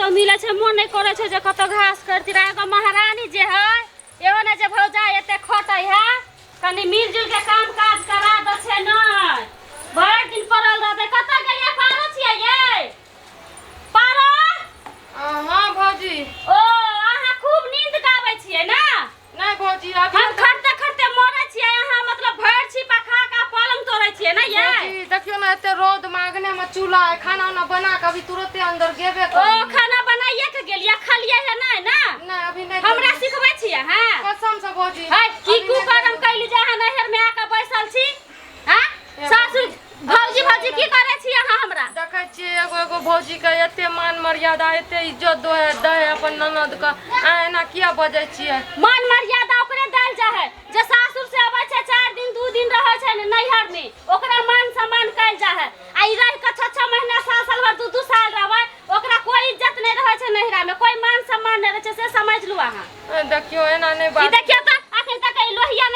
कतौ मिलै छै मोन नहि करै छै जे कतौ घास करती रहै। एगो महारानी जे है एहो ने जे भौजाइ एते खटै है कनि मिलजुल के काम काज करा दै छै नहि भरि दिन पड़ल रहतै। कतऽ गेलियै पारो छियै यै पारो? हाँ भौजी। ओ अहाँ खूब नींद गाबै छियै ने? नहीं भौजी अभी हम खटते खटते मरै छियै अहाँ मतलब भरि छिपा खा के पलंग तोड़ै छियै ने यै? भौजी देखियो ना एते रौद मांगने में चूल्हा है खाना उना बना के अभी तुरंते अंदर गेबे ओ करलियै। खाना बनाइए के गेलियै खलियै है नहि ने? नहीं अभी नहीं हमरा सिखबै छियै हाँ? कसम से भौजी है की अभी नहीं कुकर्म कैली जे अहाँ नैहर में आके बैसल छी हाँ? सासुर भौजी भौजी की करै छी अहाँ हमरा? देखै छियै एगो एगो भौजी के एते मान मर्यादा एते इज्जत दो है दै है अपन ननद के अहाँ एना किया बजै छियै? मान मर्यादा ओकरे देल जाइ है जे सासुर से अबै छै 4 दिन 2 दिन रहै छै ने नैहर में ओकरा मान सम्मान कैल जाइ है। आ ई रहि के 6-6 महीना साल साल भर 2-2 साल रहबै ओकरा कोई इज्जत नहीं रहै छै नैहरा में कोई मान सम्मान नहीं रहै छै से समझ लू अहाँ। देखियो एना नहीं ई बात। देखियो तऽ अखन तक ई लोहिया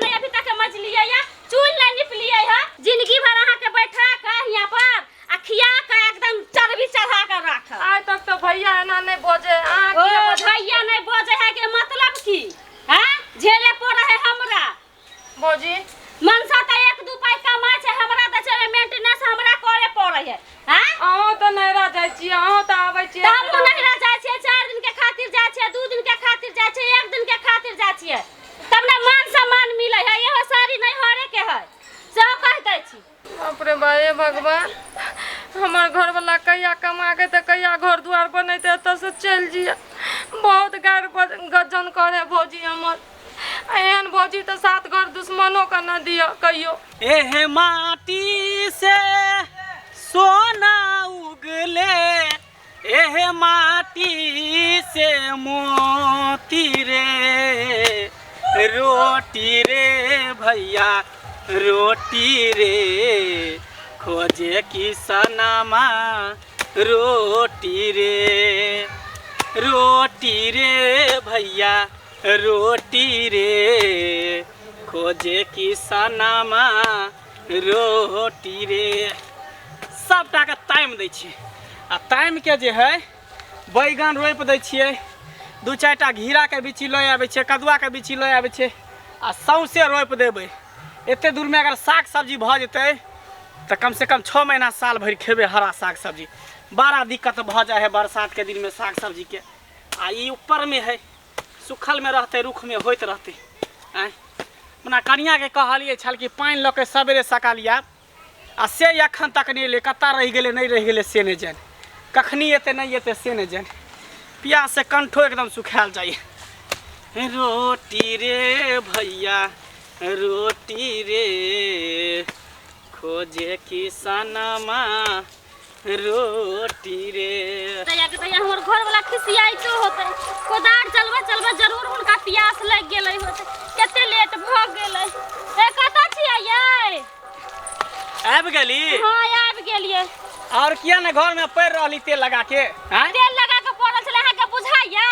नहीं अभी तक मजलियै या चूल नहीं निपलियै है। जिंदगी भर अहाँ के बैठा के हियां पर आ खिया के एकदम चर्बी चढ़ा के राखब। आइ तक तो भैया एना नहीं बजे अहाँ ओ किया बजै? भैया नहीं बजे है के मतलब की हैं? झेले पड़े है हमरा। भौजी मनसा तऽ 1-2 पाइ कमाइ छै हमरा तऽ छै मेंटेनेंस हमरा करे पड़े है हैं? अहाँ तऽ नैहरा जाइ छियै अहाँ तऽ आबै छियै। तऽ हमहूँ नैहरा जाइ छियै 4 दिन के खातिर जाइ छियै 2 दिन के खातिर जाइ छियै 1 दिन के खातिर जाइ छियै तब ने मान सम्मान मिलै है। इहो साड़ी नैहरे के है सेहो कहि दै छी। बाप रे बा हे भगवान हमर घरवला कहिया कमा के तऽ कहिया घर दुआर बनेतै एतऽ से चलि जइए। बहुत गारि गज्जन करे भौजी हमर। एहन भौजी तऽ 7 घर दुश्मनो के न दिअ कहियो। एहे माटी से सोना उगले एहे माटी से मोती रे रोटी रे भैया रोटी रे खोजे किसनमा रोटी रे रोटी रे भैया रोटी रे खोजे किसनमा रोटी रे। सबटा के टाइम दै छियै आ टाइम के जे है बैगन रोपि दै छियै 2-4 टा घिरा के बिच्ची लऽ आबै छियै कदुआ के बिच्ची लऽ आबै छियै आ सौंसे रोपि देबै। एते दूरमे अगर साग सब्जी भऽ जेतै तऽ कम से कम 6 महीना साल भरि खेबै हरा साग सब्जी। बड़ा दिक्कत भऽ जाइ है बरसात के दिनमे साग सब्जी के। आ ई ऊपरमे है सुखल में रहतै रुख में होइत रहतै। आँय अपना कनियाके कहलियै छल कि पानि लऽ के सवेरे सकाल आयब आ से एखन तक नहि एलै। कतऽ रहि गेलै नहि रहि गेलै से नहि जानि कखनी एतै नहि एतै से नहि जानि। प्यास से कंठो एकदम सुखायल जाइए। रोटी रे भैया रोटी रे खोजे किसनमा रोटी रे। तैया के तैया हमर घर वाला खिसियाइतो होतै कोदार चलबे चलबे जरूर हुनका प्यास लागि गेलै होतै। कते लेट भऽ गेलै। ए कतऽ छियै यै? आबि गेली? हाँ आबि गेलियै। और किया ने घर में पड़ि रहली तेल लगा के? आँय? तेल लगा के पड़ल छलै अहाँके बुझाइया?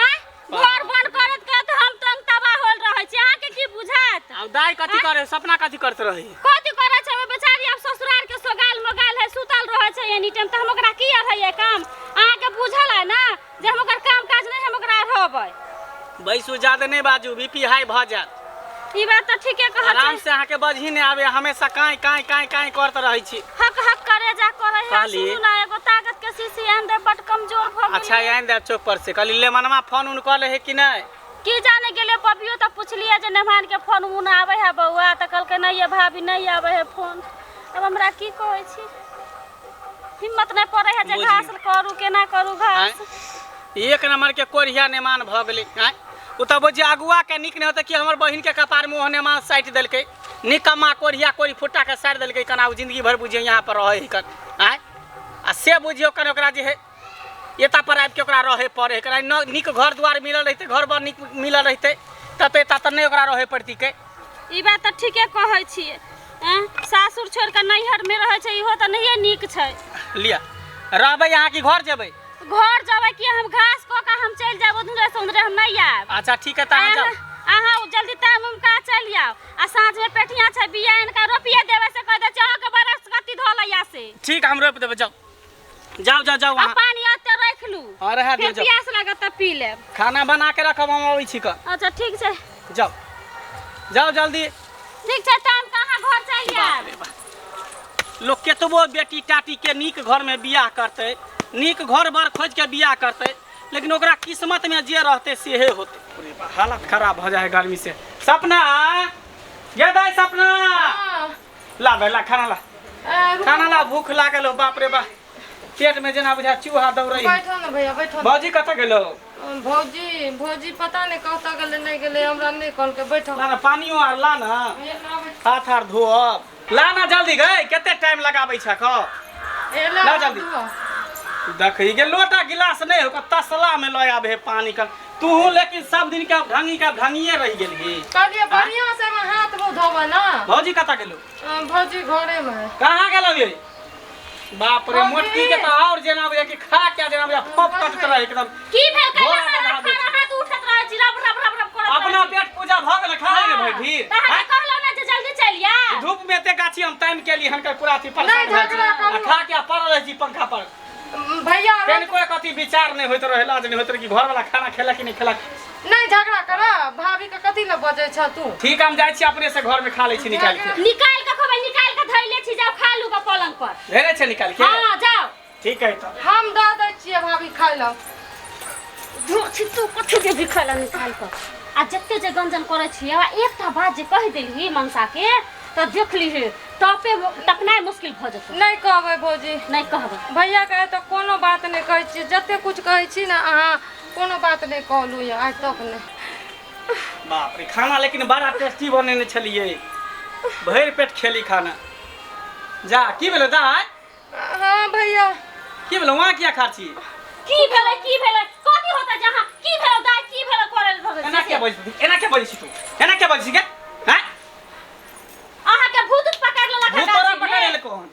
आँय? घर बंद करैत करैत हम तंग तबाह होल रहै छी अहाँके की बुझायत? आब दाइ कथी करे सपना कथी करैत रहै? कथी करै छै ओ बेचारी आब ससुराल के सोगाल मोगाल है सुतल रहै छै एनी टाइम तऽ हम ओकरा की अढ़ैयै काम? अहाँके बुझल है ना जे हम ओकर काम काज नहि हम ओकरा अढ़बै। बैसू ज्यादा नहि बाजू बीपी हाई भऽ जायत। ई बात तऽ ठीके कहै आराम से अहाँके बजही नहि आबे हमेशा काँय काँय काँय काँय करैत रहै छी। हक हक करे जा करे है कहली? सुनू ना एगो ताकत के शीशी आनि दे बड कमजोर भऽ गेलियै। अच्छा आनि देब चौक पर से। कहली लेमनमा फोन उन कऽ ले है कि नहि? की जाने गेलियै बबियो तऽ पुछलियै जे नेमान के फोन उन आबै है बौआ तऽ कहलकै नहि ये भाभी नहि आबै है फोन। अब हमरा की कहै छी हिम्मत नहि पड़ै है जे बुझलियै। घास करू केना करू घास। एक नंबर के कोढ़िया नेमान भऽ गेलै। आँय ओ तऽ बुझियौ अगुआ के नीक नहि होतै कि हमर बहिन के कपार में ओहो नेमान साटि देलकै निकम्मा कोढ़िया कोढ़ी फुट्टा के साटि देलकै कना ओ जिंदगी भरि बुझियौ यहाँ पर रहै है कन। आँय आ से बुझियौ कन ओकरा जे है एता पर आबि के ओकरा रहै पड़ै है कन नीक घर दुआर मिलल रहितै घर बर नीक मिलल रहितै तब तऽ एता तऽ नहि ओकरा रहै पड़तिकै। ई बात तऽ ठीके कहै छियै। आँय सासुर छोड़ि कऽ नैहर में रहै छै इहो तऽ नहिये नीक छै। लिअ रहबै अहाँ कि घर जेबै? घर जेबै कि हम घास कऽ के हम चलि जायब उधरे से उधरे हम नहि आयब। अच्छा ठीक है तऽ अहाँ जाउ। अहाँ जल्दी टाइम उम का चलि आउ आ साँझ में पेठिया छै बिया आनि कऽ रोपिए देबै से कहि दै छी अहाँके बरस कत्ती धऽ लैया से। ठीक हम रोपि देबै जाउ जाउ जाउ जाउ आ अहाँ। पानि एते राखि लू। हाँ, रहा दियौ, फेर जाउ। प्यास लागत तऽ पी लेब। खाना बना के रखब, हम अबै छी कऽ। अच्छा ठीक छै। जाउ जाउ जल्दी। ठीक छै टाइम कहाँ घर चलि बाप आयब। रे बाप। लोक केतबो बेटी टाटी के नीक घर में बियाह करतै, नीक घर बर खोज के बियाह करतै, लेकिन ओकरा किस्मत में जे रहतै सेहे होतै। अरे बा, हालत खराब भऽ जाइ है गर्मी से। सपना ये दाई, सपना। हाँ, ला दाई, ला खाना ला। ए, रुक। खाना ला, भूख लागल हो। बाप रे बा, पेट में जेना बुझा चूहा दौड़ै है। बैठो ने भैया, बैठो ने। भौजी कतऽ गेलो? भौजी, भौजी पता नहि कतऽ गेलै, नहि गेलै, हमरा नहि कहलकै। बैठो। ला ना पानियो आर ला ना। भैया, लाबै। हाथ आर धोअब, ला ना जल्दी। गई कते टाइम लगाबै छ कह? ए, ला, ला हाथ जल्दी। धो। देखी गे, लोटा गिलास नहीं हो, तसला में लऽ आबे है पानी का तू, लेकिन सब दिन के ढंगी का ढंगिए रह गेलही। कहलियै बढ़िआँ से एहिमे हाथ मुँह धोबऽ ने। भौजी कतऽ गेलो? भौजी घरे मे है। कहाँ गेलो ये? बाप रे। भौजी! मोटकी के तऽ और जेना बुझाय कि खा के जेना बुझाय फप कटत रहे एकदम। की भेल? कैला घोड़ा हमरा बना दै खाना हाथ उठैत रहै छी, रब रब रब रब करैत अपना रहै छी। पेट पूजा भऽ गेल, खा ले हाँ, भैठी। तऽ अहाँके कहलहुँ ने जे जल्दी चलि आयब। धूप में एते गाछी हम टाइम केली हनकर पूरा अथी परेशान नहि, भऽ छी। झगड़ा आ करू। खा के आ पड़ल रहै छी पंखा पर। भैया। कनिको एक अथी विचार नहि होइत रहै, लाज नहि होइत रहै कि घर वाला खाना खेलक कि नहि खेलक। नहि झगड़ा कर, भाभी के कथी लए बजै छ तू? ठीक, हम जाइ छी, अपने से घर में खा लै छी निकालि के। निकालि कऽ खबै, निकालि कऽ धैले छी, जाउ खा लू कऽ पलंग पर। धेने छै निकालि के? हँ, जाउ। ठीक है तऽ। हम दऽ दै छियै भाभी खाय लए। जो छी तू कथी जे भी खाय ला निकालि कऽ आ जते जे गंजन करै छियै, आ एकटा बात जे कहि देलही मनसा के तऽ देख लीही, टपे टपनाइ मुश्किल भऽ जेतौ। नहि कहबै भौजी। नहि कहबै। भैया के आइ तक कोनो बात नहि कहै छियै, जते कुछ कहै छी ने अहाँ, कोनो बात नहि कहलहुँ यऽ आइ तक नहि। बाप रे, खाना लेकिन बड़ा टेस्टी बनेने छलियै, भरि पेट खेली खाना। जा, की भेलै दाइ? हाँ भैया। की भेलै, वहाँ किया खा छी? की भेलै, की भेलै, कथी होतै जहाँ की भेलै दाइ, की भेलै करै लए भगै एना किया बजै छी? एना किया बजै छी तू? एना किया बजै छी गे? हैं? अहाँके भूत उत पकड़ लेलक? भूत तोरा पकड़ लेलको हन?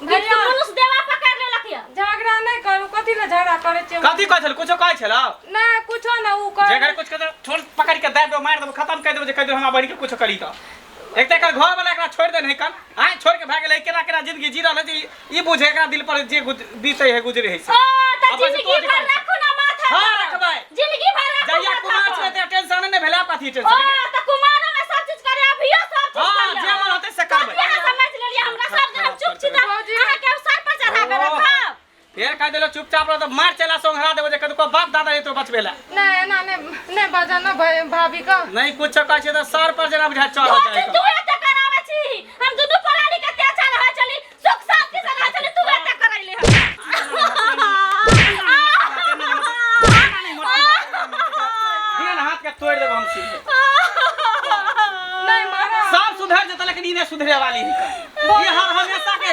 भैया। मनुष्य देवा पकड़ लेलक यऽ। झगड़ा नहि करू, कथी लए झगड़ा करै छियै? कथी कहै छल? कुछो कहै छलौ? नहि, कुछो ने उ कह। जे घर कुछ कहै, छोड़, पकड़ के दाबि देबो, मारि देबो, खत्म करि देबो। जे कहि देबो हमरा बहिन के कुछो करी तऽ एक तऽ एकर घर वाला एकरा छोड़ि देने कन आँय, छोड़ि के भए गेलै। केना केना जिंदगी जी रहल है जे ई बुझे एकरा दिल पर जे बीतै है, गुजरे है से। ओ तऽ अपन से जिंदगी तू भर अधिकार छै। राखू ना माथा हाँ, पर। रखबै। जिंदगी भर राखू जहिया माथा कुमार पर। छलै तऽ टेंशन नहि भेलै, आब कथी ओ टेंशन? तऽ कुमारो में सब चीज करे, अभियो सब चीज हाँ, करियौ। जे मन होतै से करबै। कथी अहाँ समझ लेलियै हमरा? सब दिन हम चुप छी तऽ भौजी। अहाँके हम सर पर चढ़ा के ओ। रखब। फेर कहि देलो चुपचाप रह तऽ मार चला सोंघरा देबो जे कतको बाप दादा एतो बचबे ला। नहि, एना नहि, नहि बजा ने भाभी के। नहि कुछो कहै छै तऽ सर पर जेना बुझा चढ़ल भौजी, जाइ। तू एते कराबै छी, हम दुनू प्राणी के अत्याचार होइ छली, सुख शांति से रहै छली, तू एते करैले। दिन हाथ के तोड़ि देबो हम सीधे। नहि मारा। सब सुधर जेतै, लेकिन ई नहि सुधरे वाली ही। ई हर हमेशा के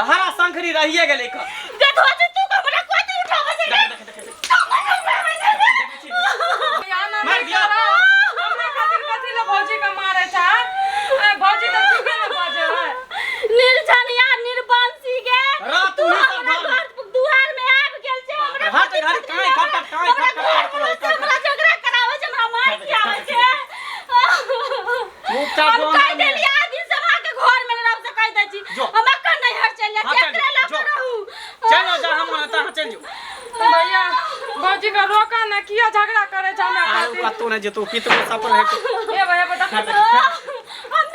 हरा शंखरी रहिए गेलै क। गे भौजी, तू हमरा कोई उठाबै छै? देख, देख, देख, देख। भैया, एना मारि नहि दियौ। करा। हमरा खातिर कथी लए भौजी के मारै छै? ए, भौजी तऽ ठीके ने बजै है। निर्जनिया निर्वंशी गे। रह तू तू ही सब हमरा घर में। घर दुआर में आबि गेल छै, हमरा हट, पति हट, पत्नी काँय, खट, खट, काँय, हमरा खट, खट, घर खट, में खट, खट। हमरा झगड़ा कराबै छै, हमरा मार खियाबै छै। चुपचाप हम जो कहि अंदर में। देलियै आइ दिन से अहाँके घर में रहब से कहि दै छी। जो। हम अक्कन नैहर चलि जाय हाँ, छी, चलि एकरे लऽ जो। कऽ रहू। चलो जा, हम तहाँ चलि जो। भैया, भौजी के रोका ने, किया झगड़ा करै छै हमरा आ खातिर? कतौ नहि जेतौ, पितरो सफल हेतौ। ए भैया, बेटा। हम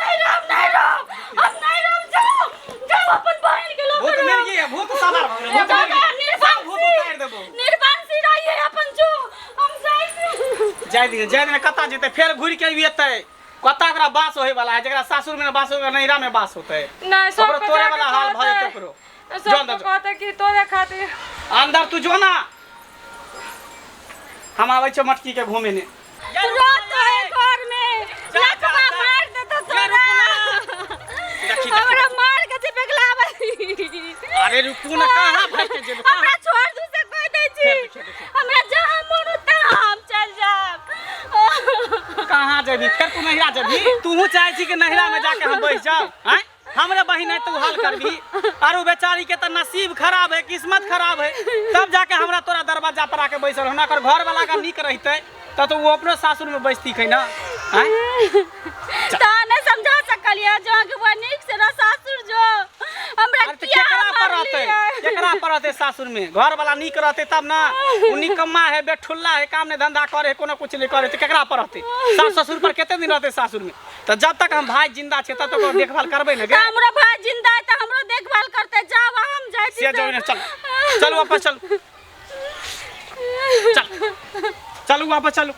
नहीं रहब, नहीं रहब, हम नहीं रहब। जाओ जाओ, अपन बहन के लऽ भूत कऽ मिल रहू। गई, भूत सवार भऽ गेलै, भूत मिल गई। सब भूत उतारि देबो। निर्वंशी रहिए अपन, जो हम जाइ छी। जाय दिहे, जाय दिहे, कतऽ जेतै? फेर घुरि के एतै। कतऽ ओकरा बास होय वाला है? जकरा सासुर में बास होय, नैहरा में बास होतै? नहि, ओकरो सबके तोड़े जाके वाला हाल भऽ जेतै। कहतै। ओकरो जो सबके अंदर जो। कहतै कि तोरे खातिर। अंदर तू जो ना, हम आबै छियौ मटकी के घूमेने। रोत है घर में, जा, लकवा जा। मार देतो जा, तोरा। रुकू ना। देखी, देखी। हमरा मार के जे पगलाबै। अरे रुकू ना, कहाँ भागि के जेबै? कहाँ? हमरा छोड़ दू से कहि दै छी। फेर देखियौ, देखियौ। हमरा जहाँ मन हो तहाँ हम चल जायब। कहाँ जेबही? फेर तू नैहरा जेबही? तूहू चाहै छी कि नैहरा में जाके हम बैस जाउ? आँय, हमरे बहिन है, तू हाल करबही? आरो बेचारी के तऽ नसीब खराब है, किस्मत खराब है, तब जाके हमरा तोरा दरवाजा पर आके बैसल। हमरा ओकर घर वाला का नीक रहितै तब तऽ ओ अपनो सासुर में बैसती खै ना। आँय? तऽ नहि समझा सकलियै जो अहाँके बड़ नीक से रह सासुर जो। हमरा अरे तऽ किया केकरा पर रहतै मारलियै? केकरा पर रहतै सासुर में घर वाला नीक रहतै तब ना उ निकम्मा है बेठुल्ला है काम नहीं धंधा करे है कोनो कुछ नहीं करे तऽ केकरा पर रहतै सास ससुर पर कते दिन रहतै सासुर में तऽ जब तक हम भाई जिंदा छै तब तक ओकर देखभाल करबै ने तऽ गे हमरो भाई जिंदा है तऽ हमरो देखभाल करतै जाओ हम जाइ छी से जाउ ने चल चलू वापस चलू चल चलू वापस चलू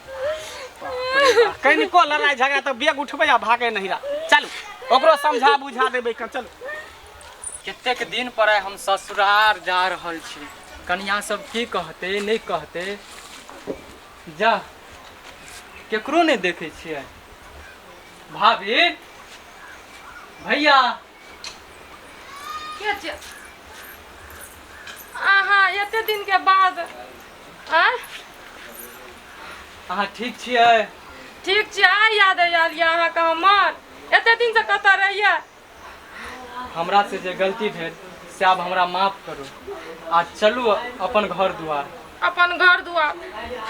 कनिको लड़ाइ झगड़ा तऽ बेग उठबै आ भागै नहीं रहा चलू ओकरो समझा बुझा देबै कऽ चलू कतेक दिन पर आइ हम ससुरार जा रहल छी कनिया सब की कहतै नहि कहतै जा केकरो नहि देखै छियै भाभी भैया के छियै अहाँ एते दिन के बाद आँय अहाँ ठीक छियै ठीक छियै आइ याद आयल यऽ अहाँके हमर एते दिन से कतऽ रहियै हमरा से जे गलती भेल से आब हमरा माफ करू आ चलू अपन घर दुआर अपन घर दुआर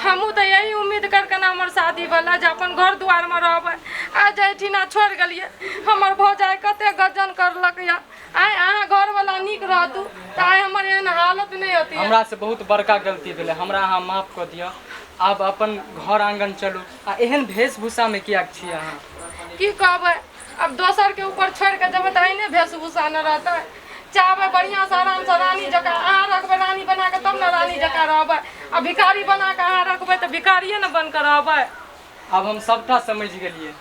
हमहूँ तऽ यही उम्मीद करके ने हमर शादी भेलै जे अपन घर दुआरमे रहबै आइ एहिठिना छोड़ि गेलियै हमर भौजाइ कते गजन करलक यऽ आइ अहाँ घरवला नीक रहतू तऽ आइ हमर एहन हालत नहि होती हमरा से बहुत बड़का गलती भेलै हमरा अहाँ माफ कऽ दिअ आब अपन घर आङ्गन चलू आ एहन वेशभूषामे किएक छी अहाँ की कहबै आब दोसरके ऊपर छोड़ि कऽ जेबै तऽ एहने वेशभूषा ने रहतै चाहबै बढ़िआँसँ आरामसँ रानी जकाँ अहाँ रखबै रानी बना कऽ तब ने रानी जकाँ रहबै आ भिखारी बना कऽ अहाँ रखबै तऽ भिखारिए ने बनि कऽ रहबै आब हम सबटा समझि गेलियै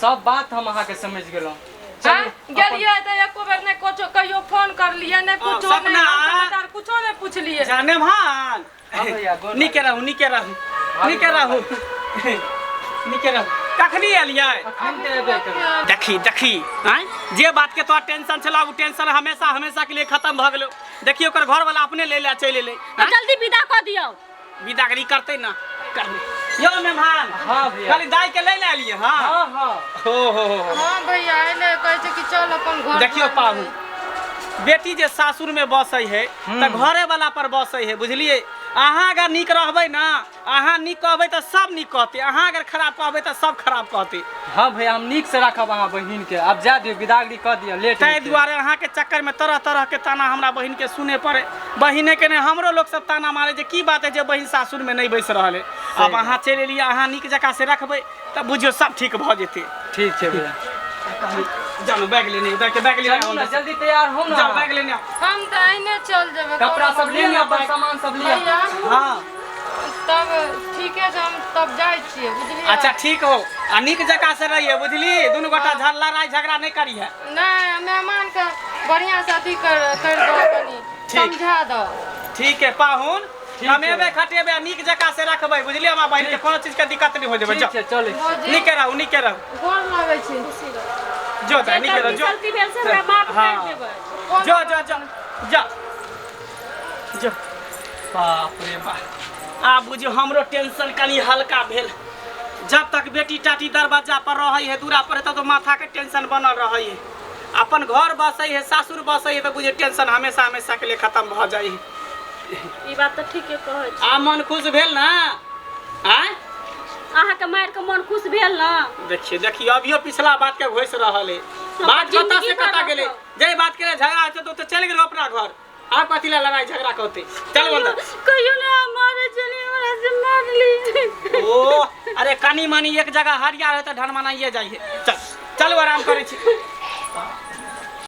सब बात हम अहाँके समझि गेलहुँ चलू आँय? गेलियै तऽ एको बेर नहि कुछो कहियो फोन करलियै नहि कुछो नहि सपना। हाल समाचार कुछो नहि पुछलियै जाने भान हाँ भैया, गोर नीके रहू नीके रहू नीके रहू नीके रहू कखनी एलियै अखन तऽ एबे करबै देखी देखी आँय जे बात के तोरा टेंशन छला ओ टेंशन हमेशा हमेशा के लिए खत्म भऽ गेलो देखियो ओकर घर वाला अपने ले ले चलि एलै तऽ जल्दी विदा कऽ दियौ विदागरी करतै ना करबै यौ मेहमान हाँ भैया। खाली दाई के ले ले एलियै हाँ हाँ हाँ हो हो हो हो। हाँ भैया एले कहै छै कि चल अपन घर देखियौ पाहु बेटी जे सासुर में बसै है तऽ घरे वाला पर बसै है बुझलियै अहाँ अगर नीक रहबै ना अहाँ नीक कहबै तऽ सब नीक कहतै अहाँ अगर खराब कहबै तऽ सब खराब कहतै हाँ भैया हम नीक से राखब अहाँ बहिन के आब जा दियौ विदागरी कऽ दिअ लेट ताहि होइ छै। दुआरे अहाँके चक्करमे तरह तरहके ताना हमरा बहिनके सुने पड़े बहिनेके नहि हमरो लोक सब ताना मारे जे की बात है जे बहिन सासुरमे नहि बैस रहल है आब अहाँ चलि एलियै अहाँ नीक जकाँ से रखबै तऽ बुझियौ सब ठीक भऽ जेतै ठीक छै भैया जानो बैग लेने बैग बैग लेने चलू ना जल्दी तैयार हो ना जाओ बैग लेने आओ। हम तऽ एहने चल जेबै कपड़ा सब ले लिअ अपन सामान सब लिअ भैया हाँ तब ठीके छै हम तब जाइ छियै बुझलियै अच्छा ठीक हो आ नीक जकाँ से रहिए बुझली दुनू गोटा झड़ लड़ाई झगड़ा नहीं करिहे नहि मेहमानके बढ़िआँ से अथी कर कर दो कनी समझा दो ठीक है पाहुन ठीक है। कमेबे खटेबे आ नीक जकाँ से रखबै बुझलियै हमरा बहिन के कोनो चीज के दिक्कत नहीं हो जेबै ठीक जाओ छै चलै छी। भौजी नीके रहू नीके रहू गोर लागै छी जो जे नीके रहू गलती जो सलती भेल से हमरा माफ कर हाँ। देबै जो जो जो जो जो बाप रे बाप आब बुझियौ हमरो टेंशन कनि हल्का भेल जब तक बेटी टाटी दरवाजा पर रहै है दूरा पर तब तो माथा के टेंशन बनल रहै है अपन घर बसै है सासुर बसै है तऽ बुझियौ टेंशन हमेशा हमेशा के लिए खत्म भऽ जाइ है ई बात तऽ ठीके कहै छी आ मन खुश भेल ना आँय अहाँके मारि के मन खुश भेल ना देखिए देखिए अभियो पिछला बात के घोसि रहल है बात कतऽ से जिंदगी भर कतऽ गेलै रखब। जे बात के लिए झगड़ा होइ छै तऽ ओ तऽ चलि गेल अपना घर आब कथी लए लड़ाई झगड़ा करते चल अंदर कहियो ना मारे चली हमरा से मारली ओ अरे कनी मनी एक जगह हरिया रहे तऽ ढनमनाइए जाइ है चल चलू आराम करै छी